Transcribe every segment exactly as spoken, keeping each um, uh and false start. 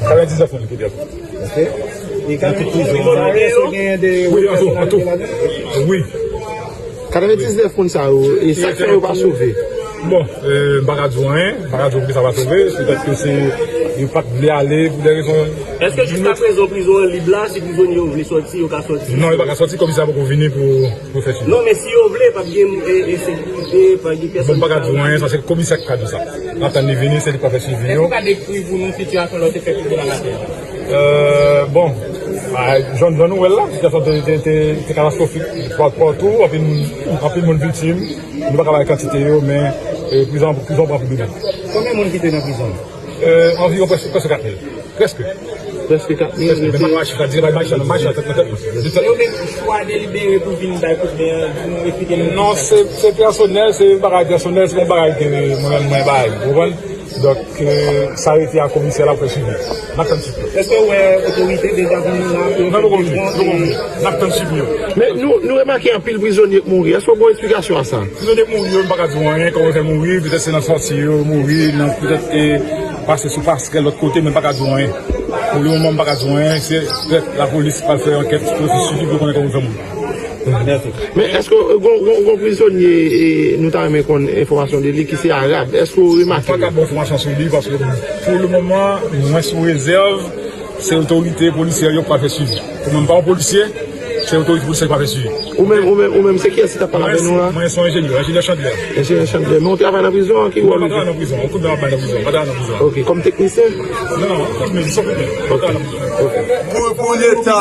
Katrevendiznèf moun ki pèdi. Ok. E katrevendiznèf moun sa yo, èske genyen de... Wi, an tou, an tou. Wi. Katrevendiznèf moun sa yo, e sa k fè yo pa sove? Bon, euh, m pa ka di w anyen, m pa ka di w poukisa pa sove, petèt ke se, yo pa t vle ale pou de rezon. Èske jiskaprezan prizon an lib la, si prizonye yo vle sòti, yo ka sòti? Non, yo pa ka sòti, komisè a poko vini pou, pou fè swivi. Non, men si yo vle, p ap gen, e, e, sekirite, p ap gen pèsonn. Bon, m pa ka di w anyen, sa se komisè ki ka di sa. N ap tann li vini, se li k ap fè swivi yo. Èske w ka dekri pou nou sitiyasyon lè w te fè prizon nan maten an? Euh, bon, a, jan, jan nou wè l la, sitiyasyon te, te, te, te katastwofik. Pa, patou, anpil moun, anpil moun viktim. Nou pa ka bay kantite yo, men, euh, prizon, prizon pran anpil moun. Konbyen moun ki te nan prizon? Euh, anviwon prèske, prèske kat mil. Prèske. Prèske kat mil. Prèske, men pa ka bay chif la, dirèk bay chif la, bay chif la, tèt nan tèt mwen. Yo menm chwa delibere pou vin bay kout men an, pou nou eksplike nou. Non, se, se pèsonèl, se yon bagay pèsonèl, se yon bagay ke mwen menm mwen bay, ou konprann? Donk, euh, sa rete a komisè la pou fè swivi. N ap tann swivi. Èske w wè otorite deja vin la pou yo fè dezòd? Non, nou konn, nou konn. N ap tann swivi yo. Men nou, nou remake anpil prizonye k mouri. Èske w gen yon eksplikasyon a sa? Prizonye k mouri yo, m pa ka di w anyen, kòman yo fè mouri, petèt se nan sòti yo mouri, nan petèt, e, pase sou pasrèl lòt kote, men m pa ka di w anyen. Pou le moman, m pa ka di w anyen, se petèt lapolis pral fè ankèt pou yo fè swivi pou yo konnen kòman yo fè mouri. Men èske, e, gon, gon, gon prizonye, e, nou ta renmen konn enfòmasyon de li ki se Arab? Èske w remake? M pa ka ba w enfòmasyon sou li paske pou le moman, mwen sou rezèv, se otorite polisyè yo k pral fè swivi. Pou mwen, m pa yon polisye, se otorite polisyè yo k pral fè swivi. Ou menm, ou menm, ou menm, se kiyès ki t ap pale avè nou la? Mwen, mwen se yon enjenyè, enjenyè Chandler. Enjenyè Chandler. Men w travay nan prizon an, ki wòl ou jwe? Mwen pa travay nan prizon, yon kout men m ap bay nan prizon, m pa travay nan prizon. Ok, kòm teknisyen? Non, non, non, kòm teknisyen, se yon kout men. Ok. Pou, pou Leta,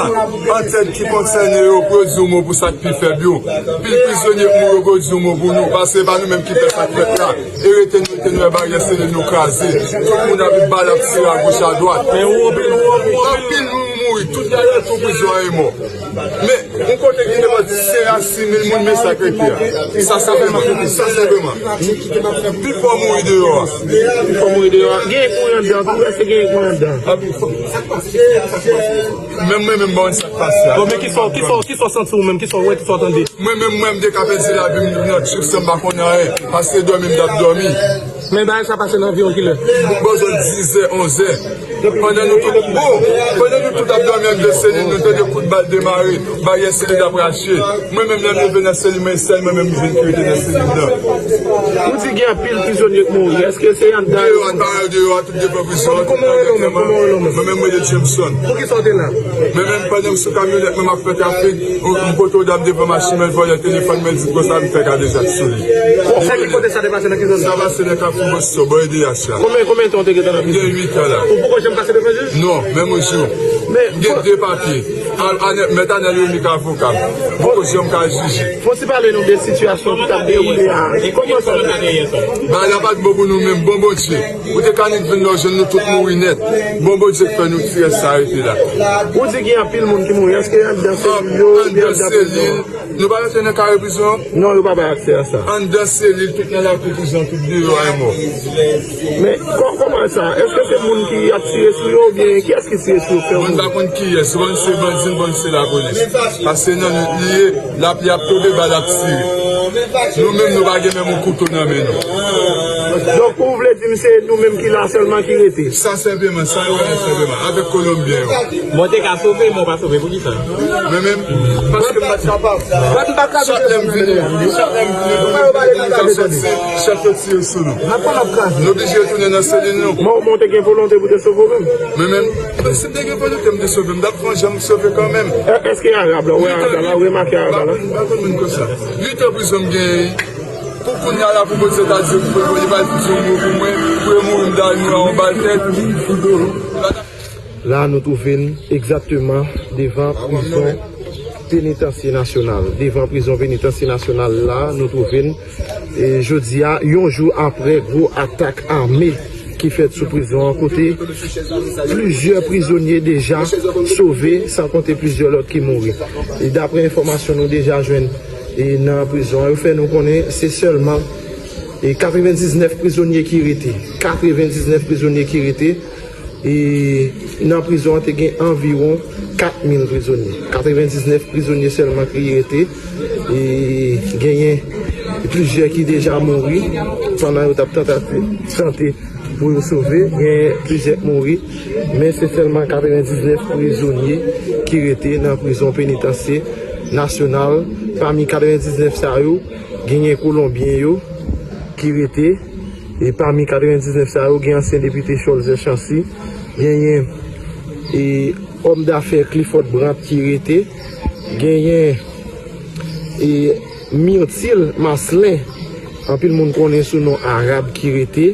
antèt ki konsène yo, pou yo di yon mo pou sa k pi fèb yo. Pil prizonye k mouri, pou yo di yon mo pou nou, paske se pa nou menm ki fè sa k fèt la. E rete nou, rete nou wè baryè selil nou kraze. Tout moun ap bal ap tire agoch adwat. Anpil moun mouri, tout alantou prizon an e mò. Men, yon kote ki te pati senk a sis mil moun, men sa k rete a. Sa senpleman, sa senpleman. Pifò mouri deyò a. Pifò mouri deyò a. Gen kouri anndan, tou prèske gen kouri anndan. Menm mwen menm, bon, sa k pase a. Bon, men kisa, kisa, kisa w santi ou menm, kisa w wè, kisa w tande? Mwen menm, mwen, m te ka pèdi lavi m nan trip san m pa konn anyen. Paske dòmi, m t ap dòmi. Men bagay sa pase nan anviwon kilè? Bò zòn dizè, onzè. Pandan nou tout, bon, pandan nou tout ap dòmi anndan selil, nou tande kout bal demare, baryè selil ap rache. Mwen menm, lè m leve nan selil mwen, sèl mwen menm ki rete nan selil nan. Ou di gen anpil prizonye k mouri. Èske se anndan? Deyò a, deyò a, tout devan prizon an, tout nan gètèman. Mwen menm, mwen rele Jameson. Poukisa w te la? Mwen menm, pandan m sou kamyonèt mwen, m ap fè trafik, m pote yon dam devan machin mwen, l vòlè telefòn mwen, l di konsa m fè kadejak sou li. Sa ki kote sa te pase, nan ki zòn? Sa pase nan Kafou Boston, bò E D H la. Konbyen, konbyen tan w te gentan nan prizon? Gen uit an la. Ou poko janm pase devan jij? Non, menm yon jou. Men, m gen de papye. Al, Anèl, Mèt Anèl Remy k avoka m. M poko janm ka jije. Fò w ti pale nou de sitiyasyon ki t ap dewoule a. Kòman sa te ye? Bagay la pa t bon pou nou menm, bon Bondye. Ou te ka annik vin la, w jwenn nou tout mouri nèt. Bon Bondye k fè nou ti rès sa rete la. Ou di gen anpil moun ki mouri. Èske anndan selil yo oubyen anndan prizon? Nou pa rantre nan kare prizon an? Non, yo pa bay aksè a sa. Anndan selil, tout nan lakou prizon, tout deyò a e mò. Men, kò-, kòman sa? Èske se moun ki ap tire sou yo oubyen kiyès ki tire sou yo, fè yo mouri? Mwen pa konn kiyès, bann se bandi, bann se lapolis. Paske nan nwit li ye, lapli ap tonbe, bal ap tire. Nou menm, nou pa gen menm yon kouto nan men nou. Donk, ou vle di m se nou menm ki la sèlman ki rete? Sa senpleman, sa yo wè senpleman, avèk Kolonbyen yo. Bon, te ka sove, men w pa sove, poukisa? Mwen menm, paske m pa t kapab. Chak lè m vini, chak lè m vini, nou menm ki te ka sòti, chèf yo tire sou nou. Nou oblije retounen nan selil nou. Men w te gen volonte pou te sove w menm? Mwen menm, si m te gen volonte, m te sove, m t ap pran jan m sove kanmenm. È-, èske Arab la, ou wè Arab la, ou remake Arab la? M pa konn moun konsa. Uit an prizon m genyen. Pou kounye a la, pou Bondye ta di, pou li pa di yon mo pou mwen, pou yo mouri, m ta mouri a yon bal tèt. La, nou twouve n egzakteman devan prizon penitansye nasyonal. Devan prizon penitansye nasyonal la, nou twouve n, e, jodi a, yon jou apre gwo atak ame ki fèt sou prizon an, kote plizyè prizonye deja sove, san konte plizyè lòt ki mouri. E daprè enfòmasyon nou deja jwenn, e, nan prizon an, yo fè nou konnen se sèlman, e, katrevendiznèf prizonye ki rete. Katrevendiznèf prizonye ki rete. E nan prizon an, te gen anviwon kat mil prizonye. Katrevendiznèf prizonye sèlman ki rete. E genyen plizyè ki deja mouri pandan yo t ap tante, tante Pou yo sove, gen plizyè k mouri, men se sèlman katrevendiznèf prizonye ki rete nan prizon penitansye nasyonal. Pami katrevendiznèf sa yo, genyen Kolonbyen yo ki rete. E pami katrevendiznèf sa yo, gen ansyen depite Cholzè Chancy, genyen e, òm dafè Clifford Brandt ki rete, genyen e, Myrtil Marcelin, anpil moun konnen sou non Arab ki rete.